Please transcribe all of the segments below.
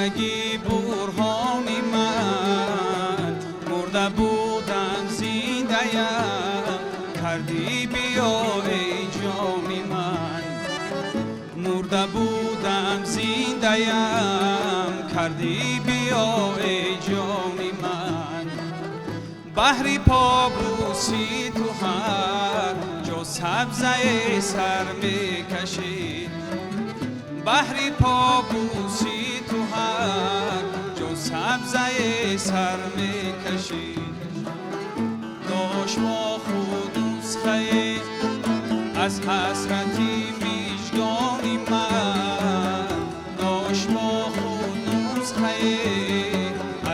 Бандагӣ бурҳони ман, мурда будам зиндаям кардӣ, биё эй ҷони ман. Мурда будам зиндаям кардӣ, биё эй ҷони ман. Баҳри побӯсии ту ҳар ҷо сабзае сар мекашид, баҳри побӯсии ту ҳар ҷо сабзае сар мекашид. Дошт бо худ нусхае аз ҳасрати мижгони ман, дошт бо худ нусхае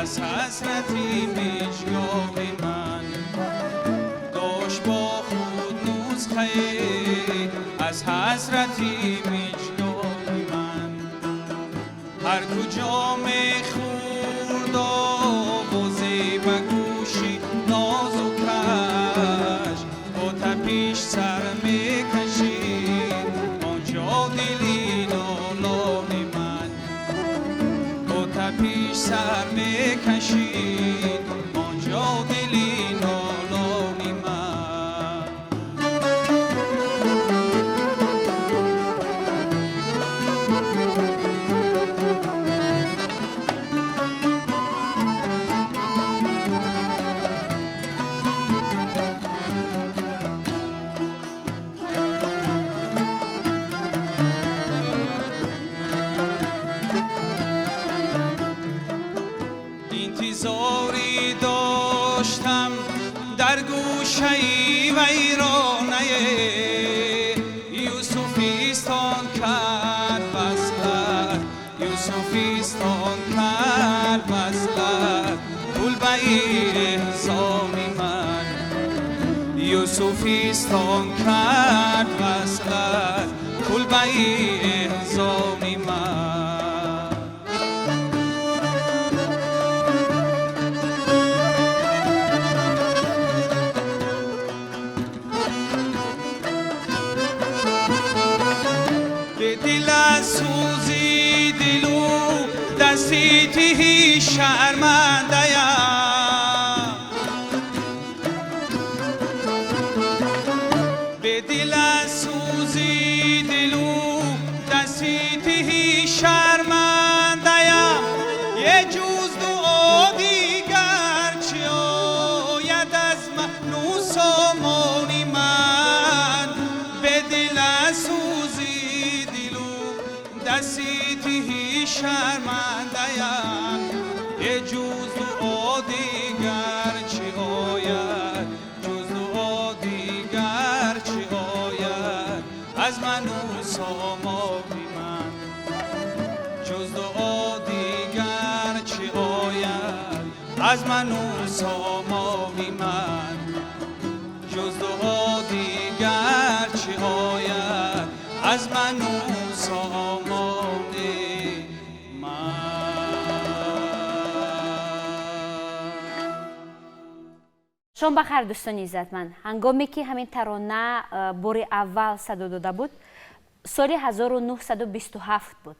аз ҳасрати мижгони ман, дошт бо худ нусхае аз ҳасрати мижгони ман. Ҳар куҷо мехӯрд овозе ба гӯши нозукаш, бо тапиш сар мекашид онҷо дили нолони ман, бо тапиш сар мекашид онҷо дили нолони ман. Интизорӣ доштам дар гӯшаи вайронае, Юсуфистон кард васлат, Юсуфистон кард васлат кулбаи эҳзони ман, Юсуфистон кард васлат кулбаи эҳзони ман. Бе дил аз сӯзи дилу дасти тиҳӣ шармандаям, бе дил аз сӯзи дилу дасти тиҳӣ шармандаям. Е ҷуз дуо дигар чӣ ояд аз ману сомони ман? Бе дил аз сӯзи дилу дасти тиҳӣ шармандаям, е ҷуз дуо дигар чӣ ояд, ҷуз дуо дигар чӣ ояд аз ману сомони ман, ҷуз дуо дигар чӣ ояд аз ману сомони ман, ҷуз дуо дигар чӣ ояд аз ману сомони ман. Шом бахайр, дӯстони иззатманд. Ҳангоме ки ҳамин тарона бори аввал садо дода буд, соли 1927 буд.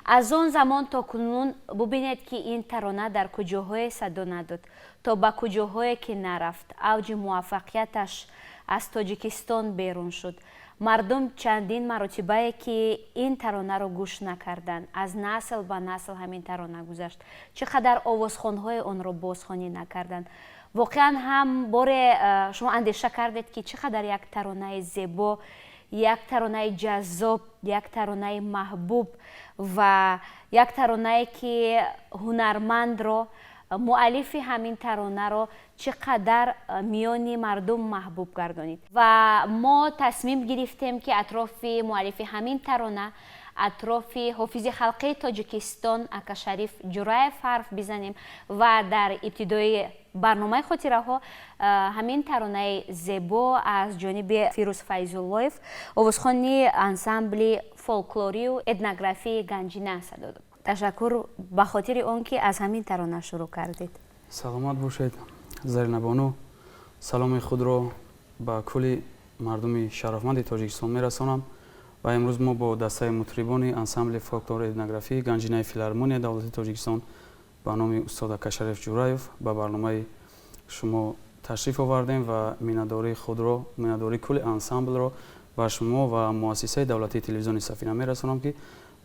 Аз он замон то кунун бубинед, ки ин тарона дар куҷоҳое садо надод, то ба куҷоҳое ки нарафт. Авҷи муваффақияташ аз Тоҷикистон берун шуд. Мардум чандин маротибае ки ин таронаро гӯш накарданд. Аз насл ба насл ҳамин тарона гузашт. Чӣ қадар овозхонҳои онро бозхонӣ накарданд. Воқеан ҳам боре шумо андеша кардед, ки чӣ қадар як таронаи зебо, як таронаи ҷаззоб, як таронаи маҳбуб ва як таронае ки ҳунармандро, муаллифи ҳамин таронаро чӣ қадар миёни мардум маҳбуб гардонид? Ва мо тасмим гирифтем, ки атрофи муаллифи ҳамин тарона, атрофи ҳофизи халқии Тоҷикистон Акашариф Ҷураев ҳарф бизанем ва дар ибтидои барномаи хотираҳо ҳамин таронаи зебо аз ҷониби Фирӯз Файзуллоев, овозхони ансамбли фолклорию этнографии Ганҷина, садо дод. Ташаккур ба хотири он ки аз ҳамин тарона шурӯъ кардед. Саломат бошед, Заринабону. Саломи худро ба кулли мардуми шарафманди Тоҷикистон мерасонам. Ва имрӯз мо бо дастаи мутрибони ансамбли фолклори этнографии Ганҷинаи филармония давлати Тоҷикистон ба номи устод Акашариф Ҷураев ба барномаи шумо ташриф овардем ва миннатдории худро, миннатдории кулли ансамблро ба шумо ва муассисаи давлатии телевизиони Сафина мерасонам, ки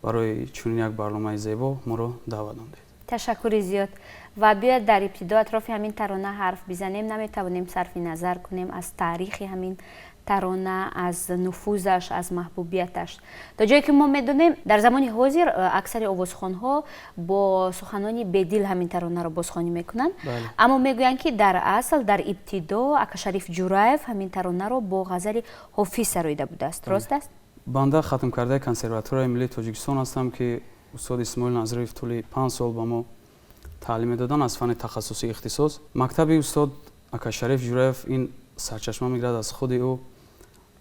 барои чунин як барномаи зебо моро даъват намудед. Ташаккури зиёд. Ва биёед, дар ибтидо атрофи ҳамин тарона ҳарф бизанем. Наметавонем сарфи назар кунем аз таърихи ҳамин тарона, аз нуфузаш, аз маҳбубияташ. То ҷое ки мо медонем, дар замони ҳозир аксари овозхонҳо бо суханони Бедил ҳамин таронаро бозхонӣ мекунанд, аммо мегӯянд, ки дар асл, дар ибтидо Акашариф Ҷураев ҳамин таронаро бо ғазали Ҳофиз сароида будааст. Рост аст? Банда хатмкардаи Консерваторияи миллии Тоҷикистон ҳастам, ки устод Исмоил Назриев тӯли 5 сол ба мо таълим медоданд аз фанни тахассусии ихтисос. Мактаби устод Акашариф Ҷураев ин сарчашма мегирад аз худи ӯ,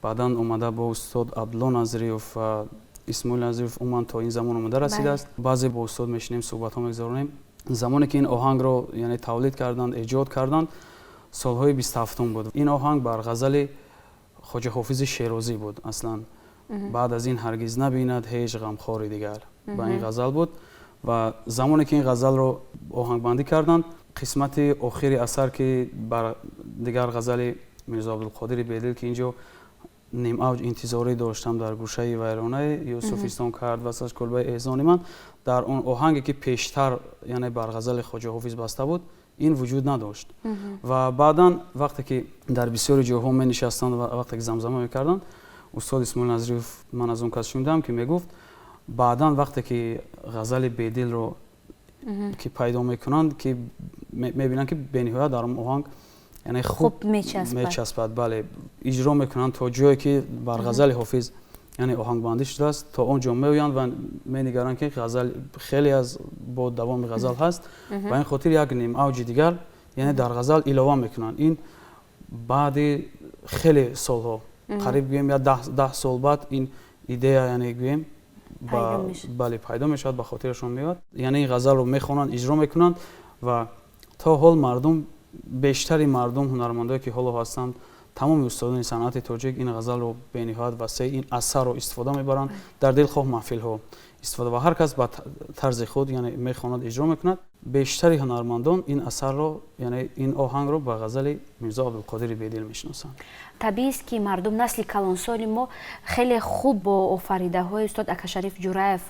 баъдан омада бо устод Абдулло Назриев ва Исмоил Назриев, умуман то ин замон омада расидааст. Баъзе бо устод мешинем, суҳбатҳо мегузаронем. Замоне ки ин оҳангро, яъне, тавлид карданд, эҷод карданд, солҳои 27-ум буд. Ин оҳанг бар ғазали Хоҷа Ҳофизи Шерозӣ буд аслан. «Баъд аз ин ҳаргиз набинад ҳеҷ ғамхори дигар», ба ин ғазал буд. Ва замоне ки ин ғазалро оҳангбандӣ карданд, қисмати охири асар, ки бар дигар ғазали Мирзо Абдулқодири Бедил, ки инҷо «Нимавҷ интизорӣ доштам дар гӯшаи вайронае, Юсуфистон кард васаш кулбаи эҳзони ман», дар он оҳанге ки пештар, яъне, бар ғазали Хоҷа Ҳофиз баста буд, ин вуҷуд надошт. Ва баъдан, вақте ки дар бисёри ҷойҳо менишастанд ва вақте ки замзама мекарданд, устод Исмоил Назриев, ман аз он кас шунидам, ки мегуфт, баъдан вақте ки ғазали Бедилро ки пайдо мекунанд, ки мебинанд, ки бениҳоят дар он оҳанг, яъне, хуб мечаспад, бале, иҷро мекунанд то ҷое ки бар ғазали Ҳофиз, яъне, оҳангбандӣ шудааст, то он ҷо меоянд ва менигаранд, ки ғазал хеле аз бо давоми ғазал ҳаст. Ба ин хотир як ним авҷи дигар, яъне, дар ғазал илова мекунанд. Ин баъди хеле солҳо, қариб гӯем я 10 сол баъд, ин идея, яъне, гӯем, бале, пайдо мешавад, ба хотирашон меояд, яъне ин ғазалро мехонанд, иҷро мекунанд ва то ҳол мардум, бештари мардум, ҳунармандое ки ҳоло ҳастанд, тамоми устодони санъати тоҷик ин ғазалро бениҳоят васеъ, ин асарро истифода мебаранд, дар дилхоҳ маҳфилҳо истифода ва ҳар кас ба тарзи худ, яъне, мехонад, иҷро мекунад. Бештари ҳунармандон ин асарро, яъне ин оҳангро, ба ғазали Мирзо Абдулқодири Бедил мешиносанд. Табиист, ки мардум, насли калонсоли мо хеле хуб бо офаридаҳои устод Акашариф Ҷураев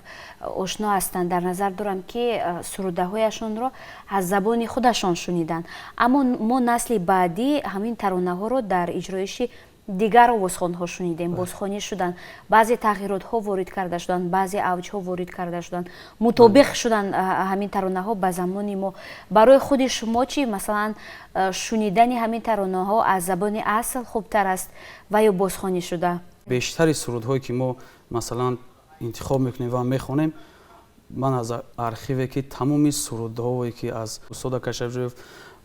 ошно ҳастанд. Дар назар дорам, ки сурудаҳояшонро аз забони худашон шуниданд, аммо мо, насли баъдӣ, ҳамин таронаҳоро дар иҷроиши дигар овозхонҳо шунидем. Бозхонӣ шуданд, баъзе тағйиротҳо ворид карда шуданд, баъзе авҷҳо ворид карда шуданд, мутобиқ шуданд ҳамин таронаҳо ба замони мо. Барои худи шумо чӣ? Масалан, шунидани ҳамин таронаҳо аз забони асл хубтар аст ва ё бозхонӣ шуда? Бештари сурудҳое ки мо, масалан, интихоб мекунем ва мехонем, ман аз архиве, ки тамоми сурудҳое ки аз устод Акашариф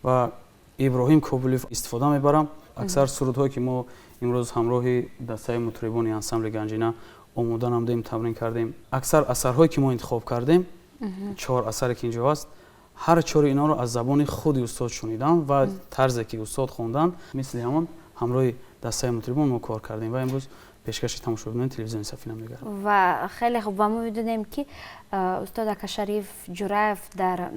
ва Иброҳим Кобулев истифода мебарам. Аксар сурудҳое ки мо имрӯз ҳамроҳи дастаи мутрибони ансамбли Ганҷина омода намудем, тамрин кардем, аксар асарҳое ки мо интихоб кардем, чор асаре ки инҷо ҳаст, ҳар чори инҳоро аз забони худи устод шунидам ва тарзе ки устод хонданд, мисли ҳамон ҳамроҳи дастаи мутрибон мо кор кардем ва имрӯз пешкаши тамошобинони телевизиони Сафина мегардад. Ва хеле хуб. Ва мо медонем, ки устод Акашариф Ҷураев дар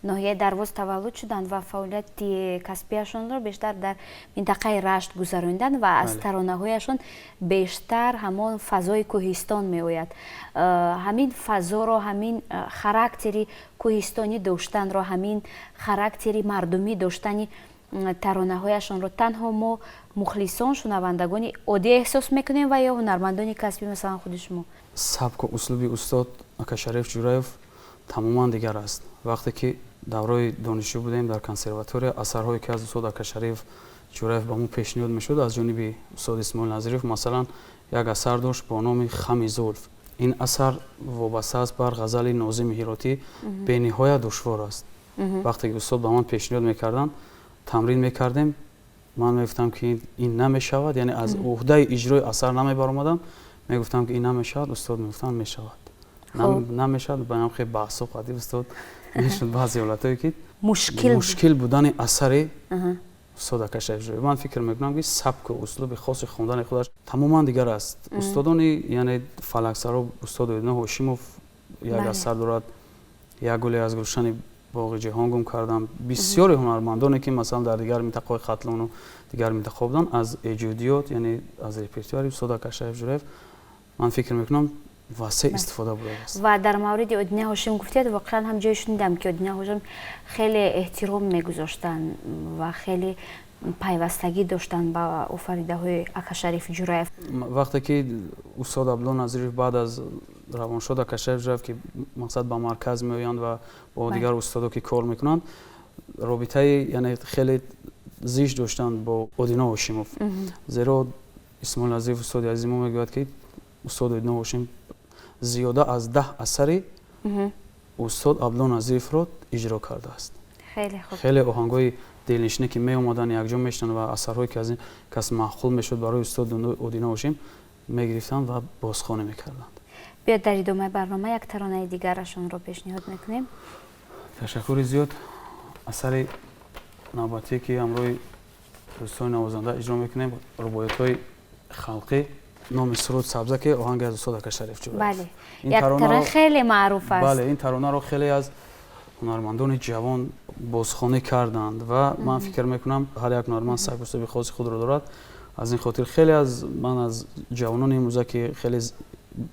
ноҳияи Дарвоз таваллуд шуданд ва фаъолияти касбияшонро бештар дар минтақаи Рашт гузарониданд ва аз таронаҳояшон бештар ҳамон фазои кӯҳистон меояд. Ҳамин фазоро, ҳамин характери кӯҳистонӣ доштанро, ҳамин характери мардумӣ доштани таронаҳояшонро танҳо мо, мухлисон, шунавандагони оддӣ эҳсос мекунем ва ё ҳунармандони касбӣ, масалан худи шумо? Сабку услуби устод Акашариф Ҷураев тамоман дигар аст. Вақте ки давраи донишҷӯ будем дар консерватория, асарҳое ки аз устод Акашариф Ҷураев ба мо пешниҳод мешуд аз ҷониби устод Исмоил Назриев, масалан, як асар дошт бо номи «Хами зулф». Ин асар вобаста аст бар ғазали Нозими Ҳиротӣ, бениҳоят душвор аст. Вақте ки устод ба ман пешниҳод мекарданд, тамрин мекардем, ман мегуфтам, ки ин намешавад, яъне аз уҳдаи иҷрои асар намебаромадам. Мегуфтам, ки ин намешавад, устод мегуфтанд, мешавад, намешавад. Ба ҳам хеле баҳсу қадим устод мешуд, баъзе ҳолатое ки мушкил мушкил будани асари. Устод Ака Шариф Ҷураев, ман фикр мекунам, ки сабку услуби хоси хондани худаш тамоман дигар аст. Устодони, яъне фалаксаро, устод Одина Ҳошимов як асар дорад, «Як гуле аз гулшани боғи ҷаҳон гум кардам». Бисёри ҳунармандоне, ки масалан дар дигар минтақаҳои Хатлону дигар минтақаҳо буданд, аз эҷодиёт, яъне аз репертуари устод Ака Шариф Ҷураев, ман фикр мекунам, васеъ истифода бурдааст. Ва дар мавриди Одина Ҳошим гуфтед, воқеан ҳам ҷое шунидам, ки Одина Ҳошим хеле эҳтиром мегузоштанд ва хеле пайвастагӣ доштанд ба офаридаҳои Ака Шариф Ҷураев. Вақте ки устод Абдулло Назиров баъд аз равоншод Ака Шариф Ҷураев, ки мақсад ба марказ меоянд ва бо дигар устодо ки кор мекунанд, робитаи, яъне хеле зич доштанд бо Одино Ҳошимов, зеро Исмоил Назиров, устоди азизи мо, мегӯяд, ки устод Одино Ҳошим зиёда аз 10 асари устод Абдулло Назировро иҷро кардааст. Хеле оҳангҳои дилнишине, ки меомаданд, якҷо мешуданд ва асарҳое, ки аз ин кас маъқул мешуд барои устод Одино Ҳошим, мегирифтанд ва бозхонӣ мекарданд. Биёд, дар идомаи барнома як таронаи дигарашонро пешниҳод мекунем. Ташаккури зиёд. Асари навбатие, ки ҳамроҳи дӯстони навозанда иҷро мекунем, рубоятҳои халқӣ, номи суруд «Сабзаке», оҳанги аз устод Ака Шариф Ҷураев. Бале, як тарона хеле маъруф аст. Бале, ин таронаро хеле аз ҳунармандони ҷавон бозхонӣ карданд ва ман фикр мекунам, ҳар як ҳунарманд сабку услуби хоси худро дорад. Аз ин хотир хеле аз ман аз ҷавонони имрӯза, ки хеле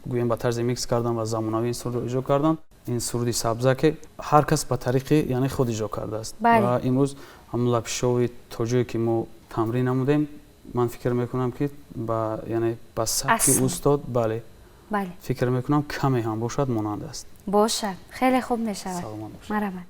гӯем ба тарзи микс карданд ва замонавӣ ин сурудро иҷро карданд, ин суруди «Сабзаке» ҳар кас ба тариқи, яъне, худ иҷро кардааст. Ва имрӯз ҳамун лапишови то ҷое ки мо тамрин намудем, ман фикр мекунам, ки ба, яъне, ба сабки устод, бале, фикр мекунам, каме ҳам бошад, монанд аст. Бошад, хеле хуб мешавад. Марҳамат.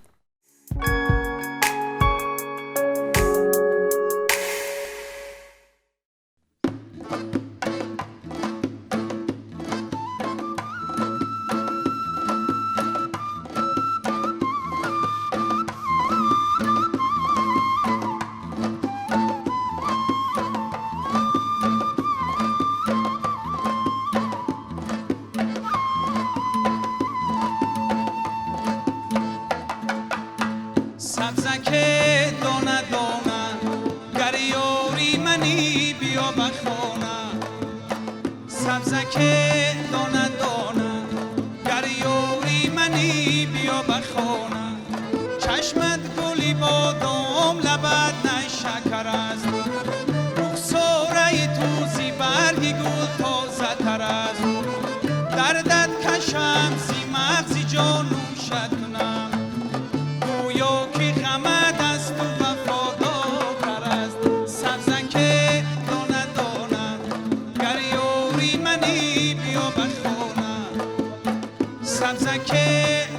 Сабзаке, дона дона, гар ёри манӣ, биё ба хона. Сабзаке, дона дона, гар ёри манӣ, биё ба хона. Чашмат гули бодом, лабат найшакар аст, рухсораи ту зи барги гул тозатар аст. Дардат кашам, зи мағзи ҷон нӯшат кунам, гӯё ки ғамат аз ту вафодортар аст. Сабзаке, дона дона, гар ёри манӣ, биё ба хона. Сабзаке,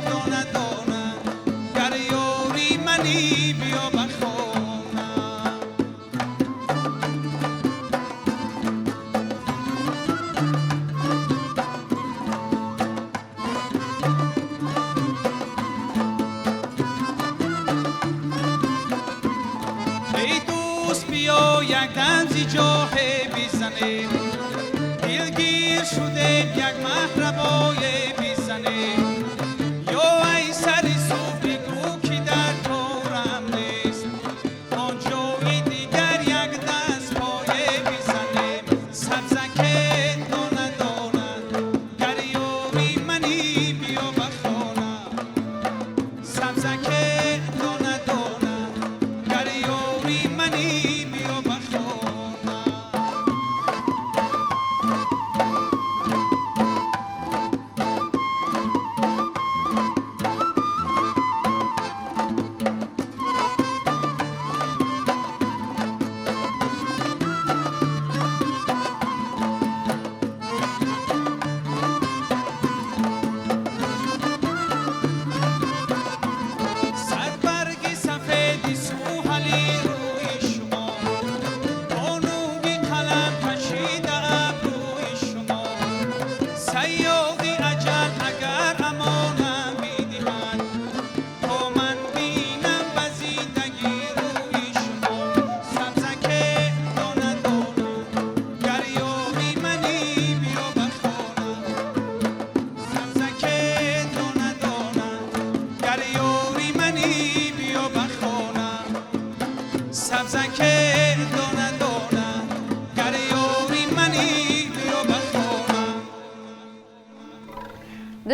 дона дона, гар ёри манӣ, биё ба хона. Эй дӯст, биё як дам зи ҷоҳе бизанем, дилгир шудем, як маҳрабое бизанем. Ё ай сари сӯ бигӯ, ки дар корам нест, он ҷои дигар як даст пое бизанем. Сабзаке, дона дона, гар ёри манӣ, биё ба хона. Сабзаке, дона дона, гар ёри манӣ, биё ба хона.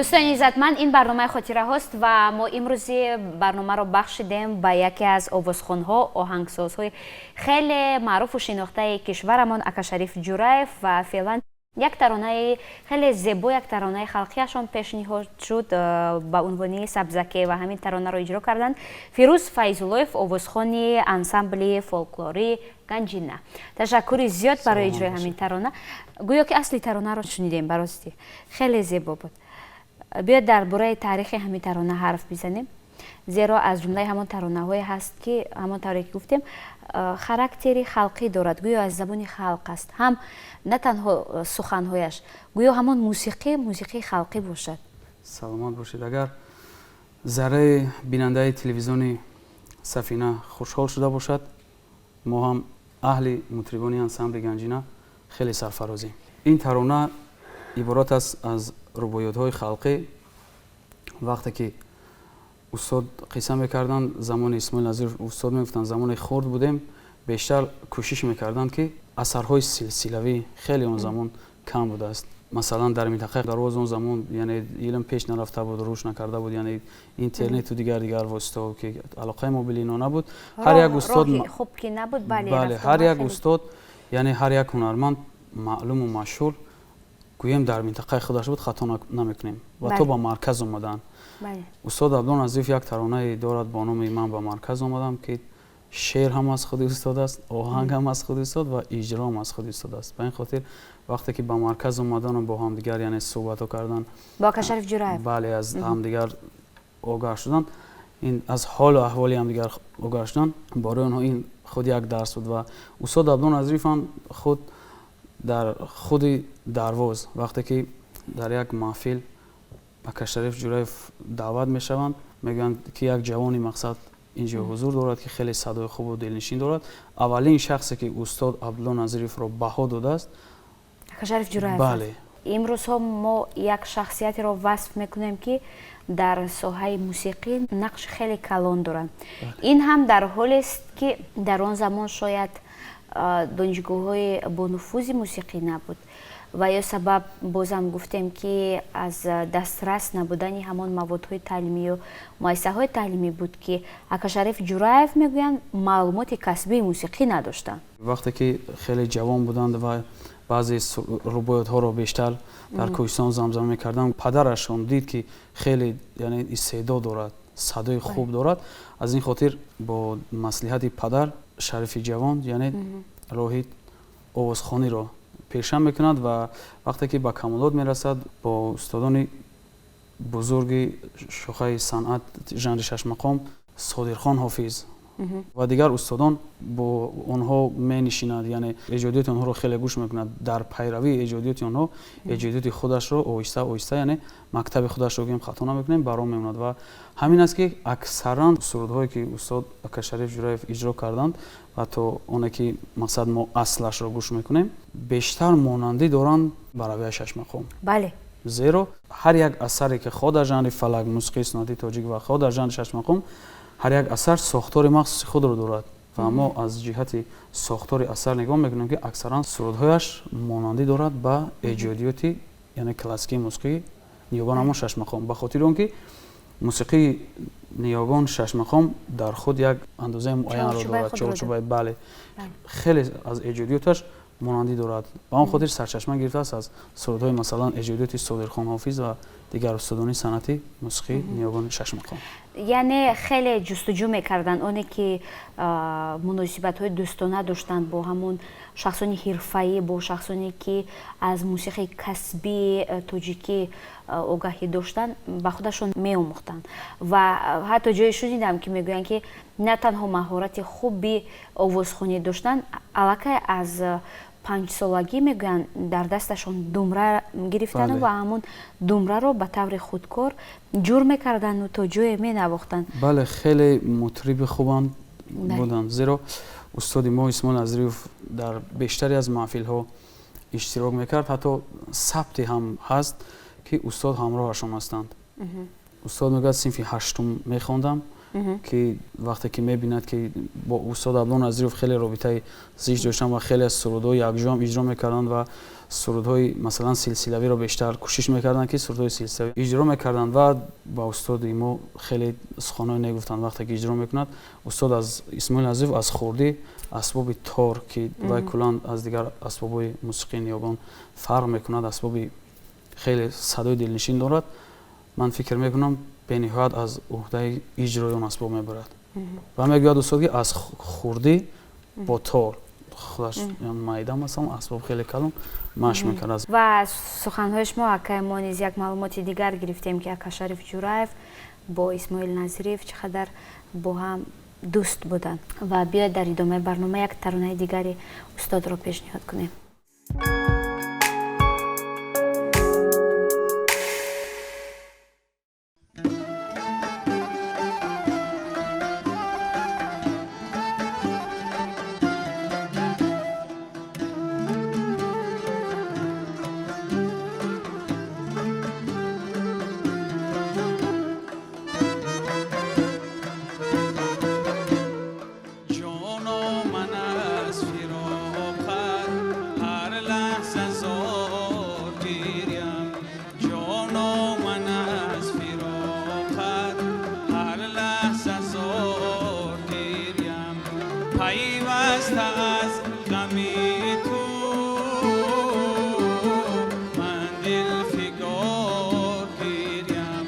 Дӯстони иззатманд, ин барномаи хотираҳост ва мо имрӯзи барномаро бахшидем ба яке аз овозхонҳо, оҳангсозҳои хеле маъруфу шинохтаи кишварамон, Акашариф Ҷураев. Ва феълан як таронаи хеле зебо, як таронаи халқиашон пешниҳод шуд ба унвони «Сабзаке» ва ҳамин таронаро иҷро карданд Фирӯз Файзуллоев, овозхони ансамбли фолклорӣ «Ганҷина». Ташаккури зиёд барои иҷрои ҳамин тарона. Гӯё ки асли таронаро шунидем, барости хеле зебо буд. Биёед, дар бораи таърихи ҳамин тарона ҳарф бизанем, зеро аз ҷумлаи ҳамон таронаҳое ҳаст, ки ҳамон тавре ки гуфтем, характери халқӣ дорад, гӯё аз забони халқ аст. Ҳам на танҳо суханҳояш, гӯё ҳамон мусиқӣ мусиқии халқӣ бошад. Саломат бошед. Агар зарраи бинандаи телевизиони Сафина хушҳол шуда бошад, мо ҳам, аҳли мутрибони ансамбли «Ганҷина», хеле сарфарозем. Ин тарона иборат аст аз рубоётҳои халқӣ. Вақте ки устод қисса мекарданд, замони Исмоил Назиров, устод мегуфтанд, замоне хурд будем, бештар кӯшиш мекарданд, ки асарҳои силсилавӣ хеле он замон кам будааст. Масалан, дар минтақаи Дарвоз он замон, яъне, илм пеш нарафта буд, рушд накарда буд, яъне интернету дигар воситаҳо, ки алоқаи мобилӣ ино набуд. Ҳар як устод хуб ки набуд. Бале, ҳар як устод, яъне ҳар як ҳунарманд маълуму машҳур, гӯем, дар минтақаи худаш буд, хато намекунем, ва то ба марказ омаданд. Устод Абдулло Назиров як таронае дорад бо номи «Ман ба марказ омадам», ки шеър ҳам аз худи устод аст, оҳанг ҳам аз худи устод ва иҷро ҳам аз худи устод аст. Ба ин хотир, вақте ки ба марказ омадану бо ҳамдигар, яъне, суҳбатҳо кардан, бо Акашариф Ҷураев. Бале, аз ҳамдигар огаҳ шудан, ин аз ҳолу аҳволи ҳамдигар огаҳ шудан, барои онҳо ин худ як дарс буд. Ва устод Абдулло Назиров ҳам худ дар худи Дарвоз, вақте ки дар як маҳфил Акашариф Ҷураев даъват мешаванд, мегӯянд, ки як ҷавони, мақсад, инҷо ҳузур дорад, ки хеле садои хубу дилнишин дорад. Аввалин шахсе ки устод Абдулло Назировро баҳо додааст, Акашариф Ҷураев. Бале. Имрӯзҳо мо як шахсиятеро васф мекунем, ки дар соҳаи мусиқӣ нақши хеле калон доранд. Ин ҳам дар ҳолест, ки дар он замон шояд донишгоҳҳои бонуфузи мусиқӣ набуд ва ё сабаб, бозам гуфтем, ки аз дастрас набудани ҳамон маводҳои таълимию муассисаҳои таълимӣ буд, ки Акашариф Ҷураев, мегӯянд, маълумоти касбии мусиқӣ надоштанд. Вақте ки хеле ҷавон буданд ва баъзе рубоётҳоро бештар дар кӯҳистон замзама мекарданд, падарашон дид, ки хеле, яъне, истеъдод дорад, садои хуб дорад. Аз ин хотир бо маслиҳати падар Шарифи ҷавон, яъне, роҳи овозхониро пеша мекунад. Ва вақте ки ба камолот мерасад, бо устодони бузурги шохаи санъат, жанри шашмақом, Содирхон Ҳофиз ва дигар устодон, бо онҳо менишинад, яъне эҷодиёти онҳоро хеле гӯш мекунад. Дар пайравии эҷодиёти онҳо эҷодиёти худашро оҳиста оҳиста, яъне мактаби худашро, гӯем, хато намекунем, баром мемонад. Ва ҳамин аст, ки аксаран сурудҳое ки устод Акашариф Ҷураев иҷро карданд ва то оне ки, мақсад, мо аслашро гӯш мекунем, бештар монандӣ доранд ба равияи шашмақом. Зеро ҳар як асаре ки хоҳ дар жанри фалак, мусиқии суннатии тоҷик ва хоҳ дар жанри шашмақом, ҳар як асар сохтори махсуси худро дорад. Ва мо аз ҷиҳати сохтори асар нигоҳ мекунем, ки аксаран сурудҳояш монандӣ дорад ба эҷодиёти, яъне, классикии мусиқии ниёгон, ҳамон шашмақом, ба хотири он ки мусиқии ниёгон шашмақом дар худ як андозаи муайянро дорад, чорчӯбаи, бале, хеле аз эҷодиёташ монандӣ дорад. Ба он хотир сарчашма гирифтааст аз сурудҳои, масалан, эҷодиёти Содирхон Ҳофиз ва дигар устодони санъати мусиқии ниёгони шашмақом. Яъне хеле ҷустуҷӯ мекарданд, оне ки муносибатҳои дӯстона доштанд бо ҳамон шахсони ҳирфаӣ, бо шахсоне ки аз мусиқии касбии тоҷикӣ огаҳӣ доштанд, ба худашон меомӯхтанд. Ва ҳатто ҷое шунидам, ки мегӯянд, ки на танҳо маҳорати хуби овозхонӣ доштанд, аллакай аз 5-солагӣ, мегӯянд, дар дасташон думра гирифтану ва ҳамон думраро ба таври худкор ҷур мекарданду то ҷое менавохтанд. Бале, хеле мутриби хубанд буданд, зеро устоди мо Исмоил Назриев дар бештаре аз маҳфилҳо иштирок мекард. Ҳатто сабте ҳам ҳаст, ки устод ҳамроҳашон ҳастанд. Устод мегӯяд, синфи ҳаштум мехондам. Ки вақте ки мебинад, ки бо устод Абдулло Назиров хеле робитаи зич доштанд ва хеле аз сурудҳои якҷоам иҷро мекарданд ва сурудҳои, масалан, силсилавиро бештар кӯшиш мекарданд, ки сурудҳои силсилавӣ иҷро мекарданд ва ба устоди мо хеле суханҳое негуфтанд. Вақте ки иҷро мекунад, устод аз Исмоил Назиров аз хурдӣ асбоби тор, ки вай куллан аз дигар асбобҳои мусиқии ниёгон фарқ мекунад, асбоби хеле садои дилнишин дорад, ман фикр мекунам, бениҳоят аз уҳдаи иҷрои он асбоб мебарад. Ва мегӯяд устод, ки аз хурдӣ бо тор худаш майда, масалан, асбоб хеле калон машқ мекард. Ва аз суханҳои шумо, акай, мо низ як маълумоти дигар гирифтем, ки ака Шариф Ҷураев бо Исмоил Назириев чӣ қадар бо ҳам дӯст буданд. Ва биёед, дар идомаи барнома як таронаи дигари устодро пешниҳод кунем. Ҷоно, ман аз фироқат ҳар лаҳза зор гирям. Ҷоно, ман аз фироқат ҳар лаҳза зор гирям. Пайваста аз ғами ту ман дилфигор гирям.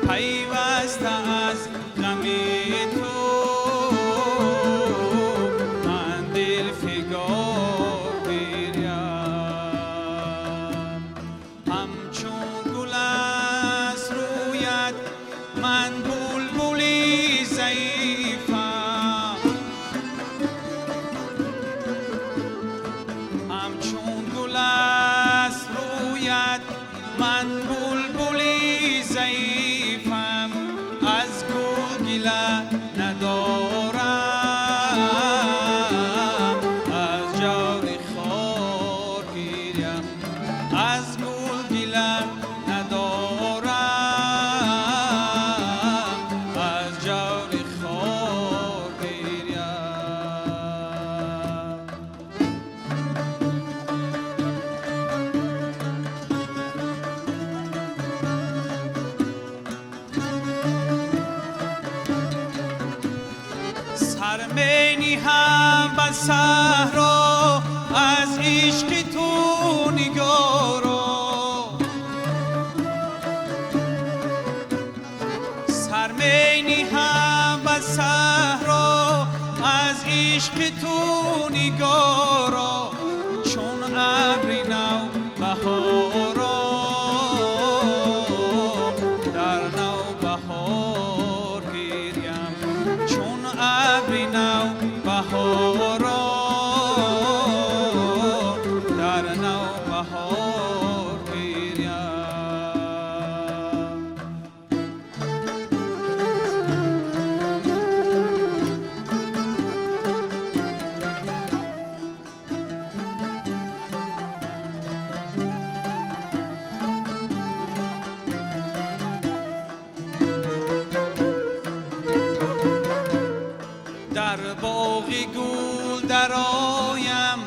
Пайваста аз ғами ту ман дилфигор гирям. Ҳамчун гул аз рӯят, ман булбули заифам. Ҳамчун гул аз рӯят, ман булбули заифам. Аз гул гила надорам, аз ҷаври хор гирям. Аз гул гила надорам, аз ҷаври хор гирям. Сар мениҳам ба саҳро аз ишқи ту, нигоро. Сар мениҳам ба саҳро аз ишқи ту, нигоро. Чун абри нав баҳоро дар нав баҳор гирям. Чун абри нав баҳоро дар нав баҳор гирям. Дар боғи гул дароям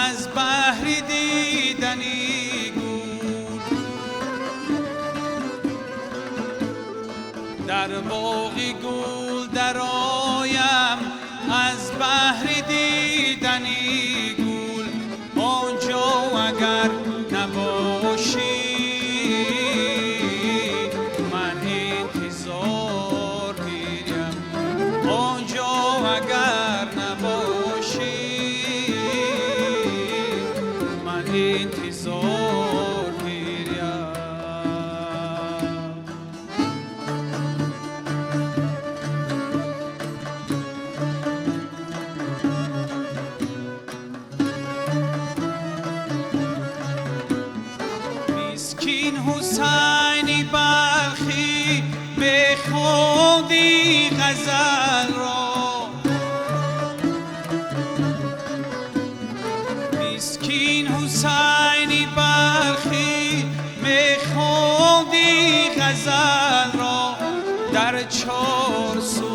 аз баҳри дидани гул. Дар боғи гул дароям аз баҳри дидани гул. Он ҷо агар набошӣ, ман интизор гирям. Он ҷо агар набошӣ, ман интизор гирям. Мискин Ҳусайни Балхӣ бихонди ғазалро. Мискин Ҳусайни Балхӣ мехонди ғазалро дар чор су.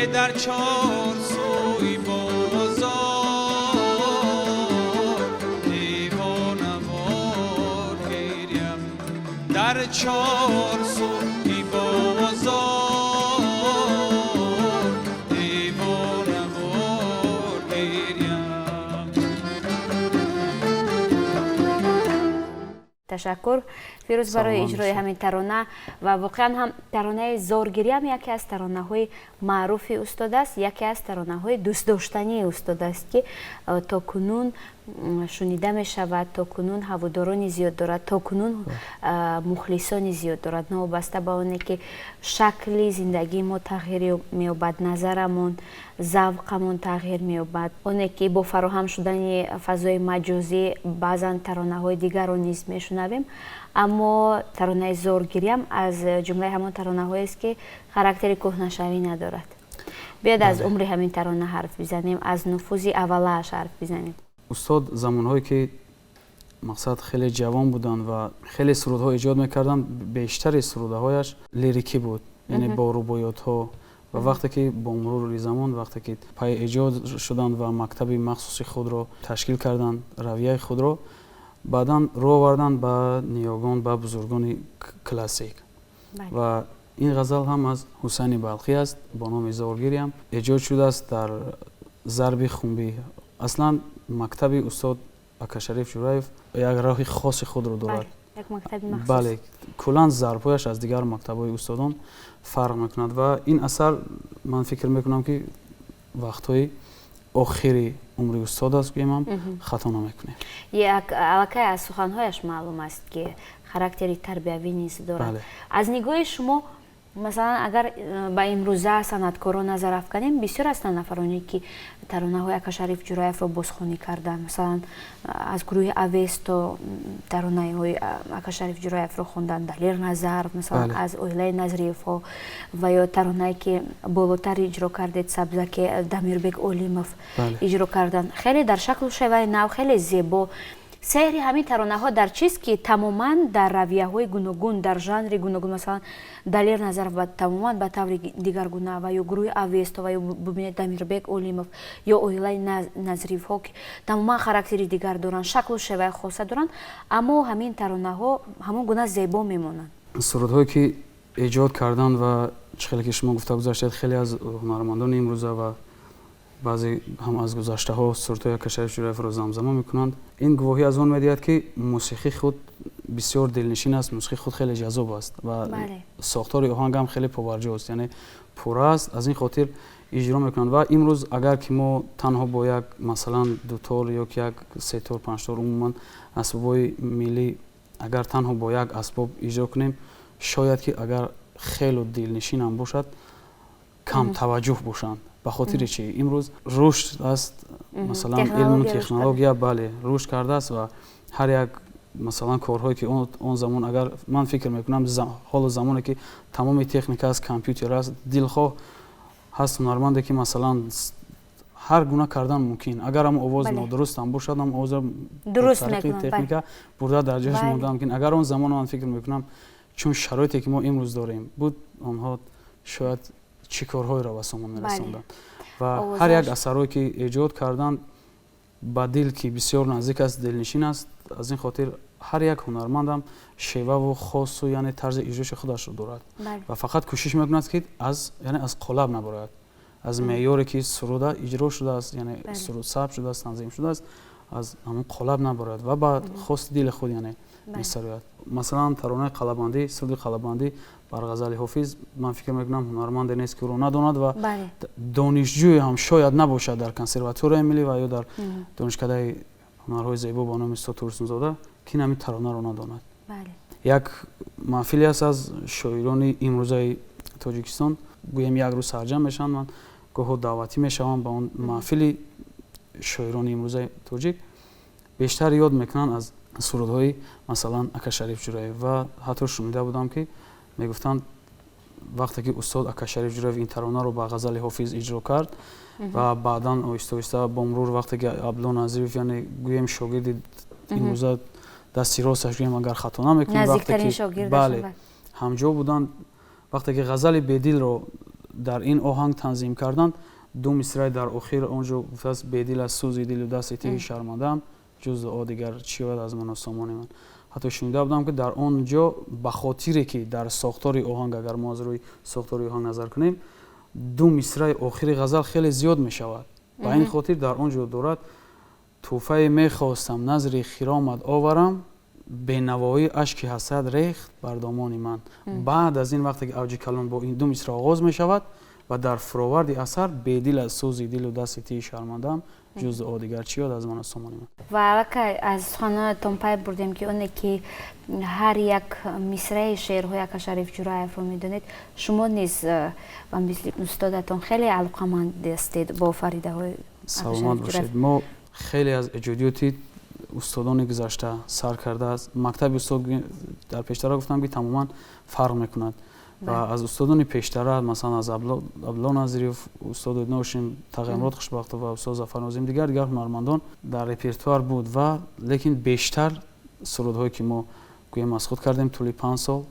که در چار سوی بازار دیوانه وار گریم، در چار سوی بازار دیوانه وار گریم. Ташаккур, Фирӯз, барои иҷрои ҳамин тарона. Ва воқеан ҳам таронаи Зоргириам яке аз таронаҳои маъруфи устод аст, яке аз таронаҳои дӯстдоштании устод аст, ки то кунун шунида мешавад, то кунун ҳаводорони зиёд дорад, то кунун мухлисони зиёд дорад. Новобаста ба оне ки шакли зиндагии мо тағйир меёбад, назарамон, завқамон тағйир меёбад, оне ки бо фароҳам шудани фазои маҷозӣ баъзан таронаҳои дигарро низ мешунавем, аммо таронаи Зоргириам аз ҷумлаи ҳамон таронаҳоест, ки характери кӯҳнашавӣ надорад. Биёд, аз умри ҳамин тарона ҳарф бизанем, аз нуфузи аввалааш ҳарф бизанем. Устод замонҳое ки мақсад хеле ҷавон буданд ва хеле сурудҳо эҷод мекарданд, бештари сурудаҳояш лирикӣ буд, яъне бо рубоётҳо. Ва вақте ки бо мурури замон, вақте ки пайи эҷод шуданд ва мактаби махсуси худро ташкил карданд, равияи худро баъдан рӯ оварданд ба ниёгон, ба бузургони классик. Ва ин ғазал ҳам аз Ҳусайни Балхӣ аст, бо номи Зоргириам эҷод шудааст дар зарби хумбӣ. Аслан мактаби устод Акашариф Ҷураев як роҳи хоси худро дорад. Бале, куллан зарбҳояш аз дигар мактабҳои устодон фарқ мекунад. Ва ин асар, ман фикр мекунам, ки вақтҳои охири умри устод аст, гӯем хато намекунем. Як аллакай аз суханҳояш маълум аст, ки характери тарбиявӣ низ дорад. Аз нигоҳи шумо, масалан, агар ба имрӯза санъаткорон назар афканем, бисёр ҳастанд нафароне, ки таронаҳои Акашариф Ҷураевро бозхонӣ карданд. Масалан, аз гурӯҳи Авесто таронаҳои Акашариф Ҷураевро хонданд, Далер Назаров, масалан, аз оилаи Назриевҳо, ва ё таронае, ки болотар иҷро кардед, Сабзаке, Дамирбек Олимов иҷро карданд, хеле дар шаклу шеваи нав, хеле зебо. Сеҳри ҳамин таронаҳо дар чист, ки тамоман дар равияҳои гуногун, дар жанри гуногун, масалан, Далер Назаров тамоман ба таври дигаргуна, ва ё гурӯҳи Авесто, ва ё бубинед, Дамирбек Олимов ё оилаи Назриевҳо, ки тамоман характери дигар доранд, шаклу шеваи хоса доранд, аммо ҳамин таронаҳо ҳамон гуна зебо мемонанд? Сурудҳое ки эҷод карданд ва чӣ хеле ки шумо гуфта гузаштед, хеле аз ҳунармандони имрӯза ва баъзе ҳам аз гузаштаҳо сурудҳои Акашариф Ҷураевро замзама мекунанд. Ин гувоҳӣ аз он медиҳад, ки мусиқӣ худ бисёр дилнишин аст, мусиқӣ худ хеле ҷаззоб аст ва сохтори оҳанг ҳам хеле побарҷост, яъне пурра аст. Аз ин хотир иҷро мекунанд. Ва имрӯз агар ки мо танҳо бо як, масалан, дутор ё ки як сетор, панҷтор, умуман асбобҳои миллӣ, агар танҳо бо як асбоб иҷро кунем, шояд ки агар хело дилнишинам бошад, кам таваҷҷӯҳ бошанд. Ба хотири чӣ? Имрӯз рушд аст, масалан, илму технология, бале, рушд кардааст. Ва ҳар як, масалан, корҳое ки он замон, агар ман фикр мекунам, ҳоло замоне ки тамоми техника аст, компютер аст, дилхоҳ ҳаст ҳунарманде ки, масалан, ҳар гуна кардан мумкин. Агар ҳам овоз нодурустам бошад, ҳам овозро тариқи техника бурда дар ҷояш монда мумкин. Агар он замон, ман фикр мекунам, чун шароите ки мо имрӯз дорем буд, онҳо шояд чӣ корҳоеро ба сомон мерасонданд. Ва ҳар як асарҳое ки эҷод карданд, ба дил ки бисёр наздик аст, дилнишин аст. Аз ин хотир ҳар як ҳунармандам шеваву хосу, яъне тарзи иҷроши худашро дорад ва фақат кӯшиш мекунад, ки аз, яъне, аз қолаб набарояд, аз меъёре ки суруда иҷро шудааст, яъне суруд сабт шудааст, танзим шудааст, аз ҳамон қолаб набарояд ва ба хости дили худ, яъне, месарояд. Масалан, таронаи Қалабандӣ, суруди Қалабандӣ бар ғазали Ҳофиз, ман фикр мекунам, ҳунарманде нест, ки ӯро надонад ва донишҷӯе ҳам шояд набошад дар Консерваторияи миллӣ ва ё дар Донишкадаи ҳунарҳои зебо ба номи устод Турсунзода, ки ин ҳамин таронаро надонад. Як маҳфиле аст аз шоирони имрӯзаи Тоҷикистон, гӯем, як рӯз сарҷамъ мешаванд. Ман гоҳо даъватӣ мешавам ба он маҳфили шоирони имрӯзаи тоҷик. Бештар ёд мекунанд аз сурудҳои, масалан, Акашариф Ҷураев. Ва ҳатто шунида будам, ки мегуфтанд, вақте ки устод Акашариф Ҷураев ин таронаро ба ғазали Ҳофиз иҷро кард ва баъдан оҳиста оҳиста бо мурур, вақте ки Абдулло Назиров, яъне гӯем, шогирди имрӯза дасти росташ, гӯем, агар хато намекунем, вақте ки, бале, ҳамҷо буданд, вақте ки ғазали Бедилро Дар ин оҳанг танзим карданд. Ду мисраи дар охир он ҷо гуфтааст: бедил аз сӯзи дилу дасти тиҳи шармандаам, ҷуз дуо дигар чӣ ояд аз ману сомони ман. Ҳатто шунида будам, ки дар он ҷо ба хотире ки дар сохтори оҳанг, агар мо аз рӯи сохтори оҳанг назар кунем, ду мисраи охири ғазал хеле зиёд мешавад. Ба ин хотир дар он ҷо дорад: тӯҳфае мехостам назри хиромат оварам, бенавоӣ ашки ҳасад рехт бар домони ман. Баъд аз ин вақте ки авҷи калом бо ин ду мисра оғоз мешавад ва дар фуроварди асар бедил аз сӯзи дилу дасти тиҳи шармандаам, ҷуз дуо дигар чӣ ояд аз ману сомони ман. Ва аллакай аз суханонатон пай бурдем, ки оне ки ҳар як мисраи шеърҳои Ака Шариф Ҷураевро медонед, шумо низ ба мисли устодатон хеле алоқаманд ҳастед бо офаридаҳои. Саломат бошед. Мо хеле аз эҷодиёти устодони гузашта сар кардааст. Мактаби устод дар пештара гуфтам, ки тамоман фарқ мекунад ва аз устодони пештара, масалан аз Абдулло Назириев, устод Ношим, Тағйимурод Хушбахтов ва устод Зафар Нозим, дигар ҳунармандон дар репертуар буд. Ва лекин бештар сурудҳое ки мо гӯем аз худ кардем тӯли 5 сол,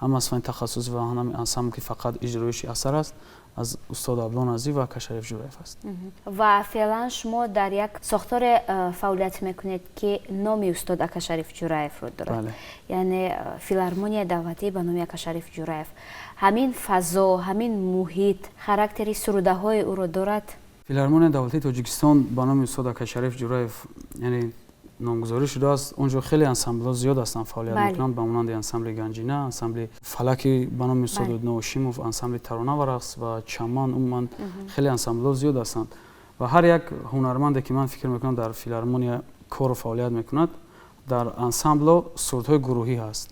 ҳам аз фани тахассус ва ҳам ансамбл, ки фақат иҷроиши асар аст, аз устод Абдулло Назир ва Ака Шариф Ҷураев аст. Ва феълан шумо дар як сохторе фаъолият мекунед, ки номи устод Ака Шариф Ҷураевро дорад, яъне филармонияи давлатӣ ба номи Ака Шариф Ҷураев. Ҳамин фазо, ҳамин муҳит характери сурудаҳои ӯро дорад? Филармонияи давлатии Тоҷикистон ба номи устод Ака Шариф Ҷураев, яъне номгузорӣ шудааст. Он ҷо хеле ансамблҳо зиёд ҳастанд, фаъолият мекунанд, ба монанди ансамбли Ганҷина, ансамбли Фалаки ба номи устод Ношимов, ансамбли Тарона ва рақс ва Чаман, умуман хеле ансамблҳо зиёд ҳастанд. Ва ҳар як ҳунарманде ки ман фикр мекунам дар филармония кору фаъолият мекунад, дар ансамблҳо сурудҳои гурӯҳӣ ҳаст.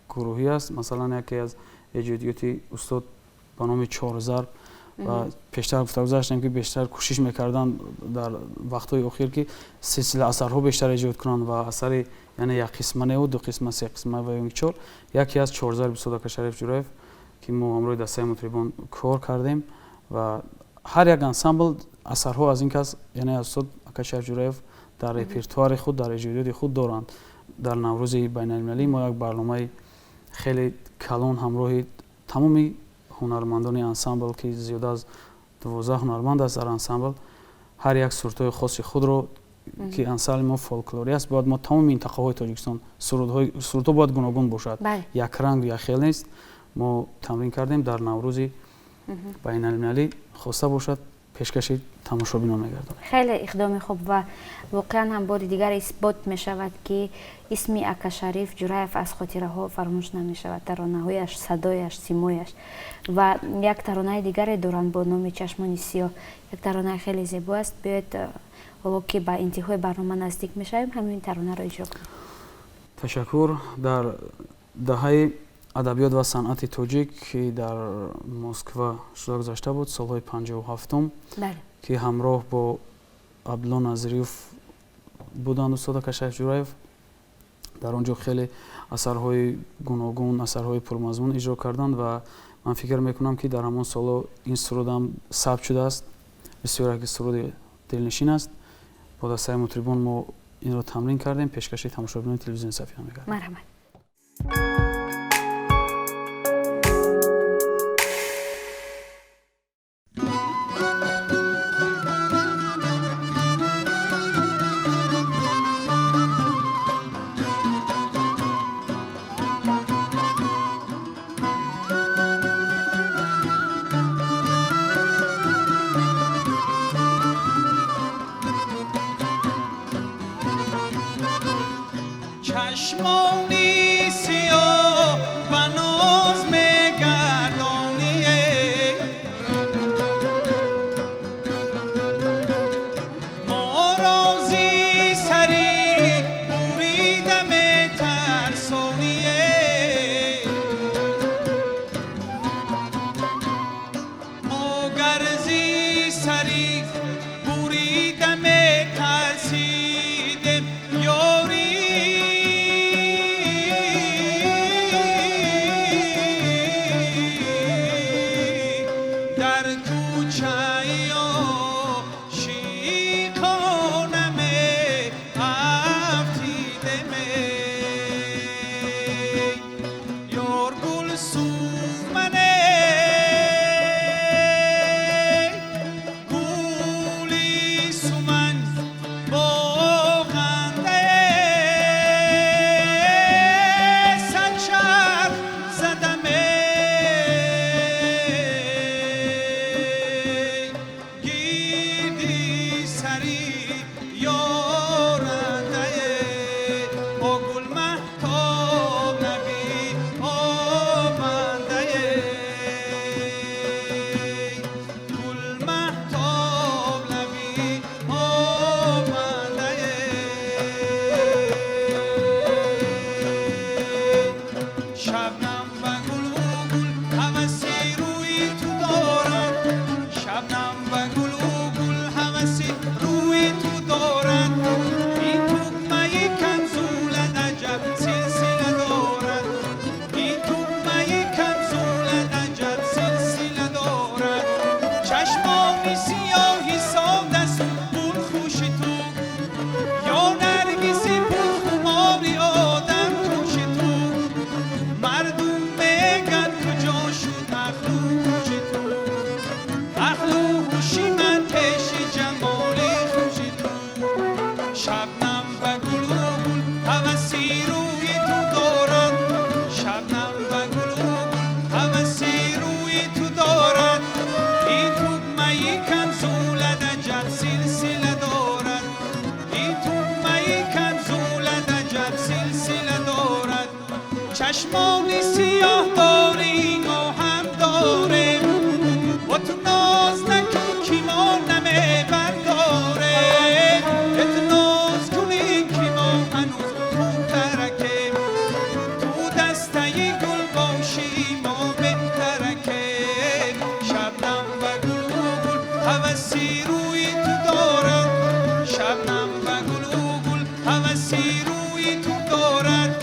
Гурӯҳӣ аст. Масалан, яке аз эҷодиёти устод ба номи Чорзарб, ва пештар гуфта гузаштем, ки бештар кӯшиш мекарданд дар вақтҳои охир, ки силсила асарҳо бештар эҷод кунанд ва асари, яъне як қисма неу ду қисма, се қисма ва ё чор. Яке аз Чорзарби устод Ака Шариф Ҷураев, ки мо ҳамроҳи дастаи мутрибон кор кардем, ва ҳар як ансамбл асарҳо аз ин кас, яъне аз устод Ака Шариф Ҷураев, дар репертуари худ, дар эҷодиёти худ доранд. Дар Наврӯзи байналмилалӣ мо як барномаи хеле калон ҳамроҳи тамоми ҳунармандони ансамбл, ки зиёда аз 12 ҳунарманд аст дар ансамбл, ҳар як сурудҳои хоси худро, ки ансамбли мо фолклорӣ аст, бояд мо тамоми минтақаҳои Тоҷикистон сурудҳо бояд гуногун бошад, якранг, якхел нест. Мо тамрин кардем, дар Наврӯзи байналмилалӣ хоста бошад пешкаши тамошобинон мегардонем. Хеле иқдоми хуб ва воқеан ҳам бори дигар исбот мешавад, ки исми Ака Шариф Ҷураев аз хотираҳо фаромӯш намешавад, таронаҳояш, садояш, симояш. Ва як таронаи дигаре доранд бо номи Чашмони сиёҳ, як таронаи хеле зебо аст. Биёед, ҳоло ки ба интиҳои барнома наздик мешавем, ҳамин таронаро иҷро кунем. Ташаккур. Дар даҳаи адабиёт ва санъати тоҷик, ки дар Москва шуда гузашта буд солҳои 57-ум, ки ҳамроҳ бо Абдулло Назириев буданд устод Ака Шариф Ҷураев, дар он ҷо хеле асарҳои гуногун, асарҳои пурмазмун иҷро карданд. Ва ман фикр мекунам, ки дар ҳамон солҳо ин сурудам сабт шудааст. Бисёр яке суруди дилнишин аст. Бо дастаи мутрибон мо инро тамрин кардем, пешкаши тамошобинони телевизиони Сафина мегардем. Марҳамат. Чашмони сиёҳ ба ноз мегардоние, моро зи сари бурида метарсоние, мо гар зи сари бурида метарсидем, ёри. Дар кӯчаи ошиқона меафтидем, ёр гулсумане. Чашмони сиёҳ дорӣ, мо ҳам дорем. Бо ту ноз накун, ки мо намебардорем. Ту ноз кунӣ, ки мо ҳанӯз хурдтаракем. Ту дастаи гул бошӣ, мо беҳтаракем. Шабнам ва гулу гул ҳаваси рӯи ту дорад. Шабнам ва гулу гул ҳаваси рӯи ту дорад.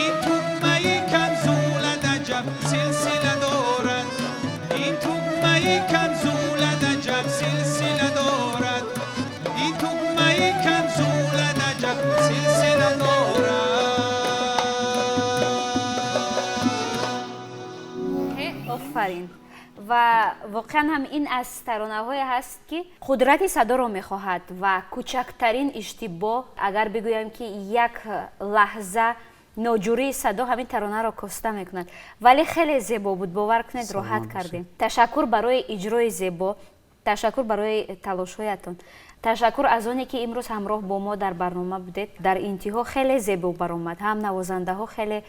Ин тугмаи камзулат аҷаб силсила дорад. Ин тугмаи камзулат аҷаб силсила дорад. Ин тугмаи камзулат аҷаб силсила дорад. Офарин. Ва воқеан ҳам ин аз таронаҳое ҳаст, ки қудрати садоро мехоҳад ва кӯчактарин иштибоҳ, агар бигӯям, ки як лаҳза ноҷурии садо ҳамин таронаро коста мекунад, вале хеле зебо буд, бовар кунед, роҳат кардем. Ташаккур барои иҷрои зебо, ташаккур барои талошҳоятон, ташаккур аз оне, ки имрӯз ҳамроҳ бо мо дар барнома будед. Дар интиҳо хеле зебо баромад, ҳам навозандаҳо хеле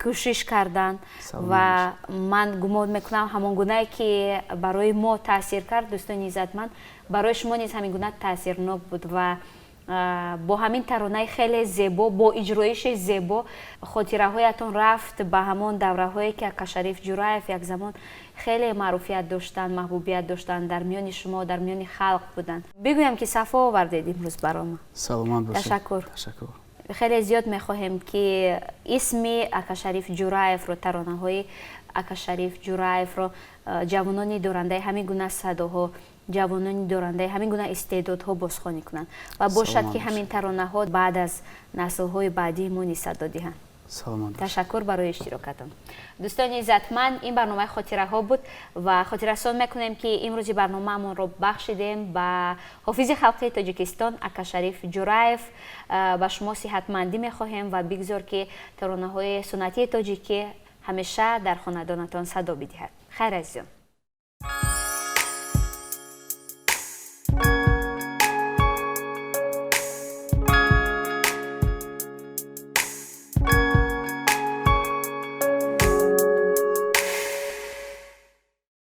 кӯшиш карданд ва ман гумон мекунам, ҳамон гунае, ки барои мо таъсир кард, дӯстони иззатманд, барои шумо низ ҳамин гуна таъсирнок буд. Ва бо ҳамин таронаи хеле зебо, бо иҷроиши зебо хотираҳоятон рафт ба ҳамон давраҳое, ки Акашариф Ҷураев як замон хеле маъруфият доштанд, маҳбубият доштанд, дар миёни шумо, дар миёни халқ буданд. Бигӯям, ки сафо овардед имрӯз барома. Саломат бошед. Ташаккур. Ташаккур. Хеле зиёд мехоҳем, ки исми Акашариф Ҷураевро, таронаҳои Акашариф Ҷураевро ҷавонони дорандаи ҳамин гуна садоҳо, ҷавонони дорандаи ҳамин гуна истеъдодҳо бозхонӣ кунанд ва бошад, ки ҳамин таронаҳо баъд аз наслҳои баъдии мо низ садо диҳанд. Ташаккур барои иштирокатон. Дӯстони иззатманд, ин барномаи хотираҳо буд ва хотиррасон мекунем, ки имрӯзи барномаамонро бахшидем ба ҳофизи халқии Тоҷикистон Акашариф Ҷураев. Ба шумо сиҳатмандӣ мехоҳем ва бигзор, ки таронаҳои суннатии тоҷикӣ ҳамеша дар хонадонатон садо бидиҳад. Хайр, азизон.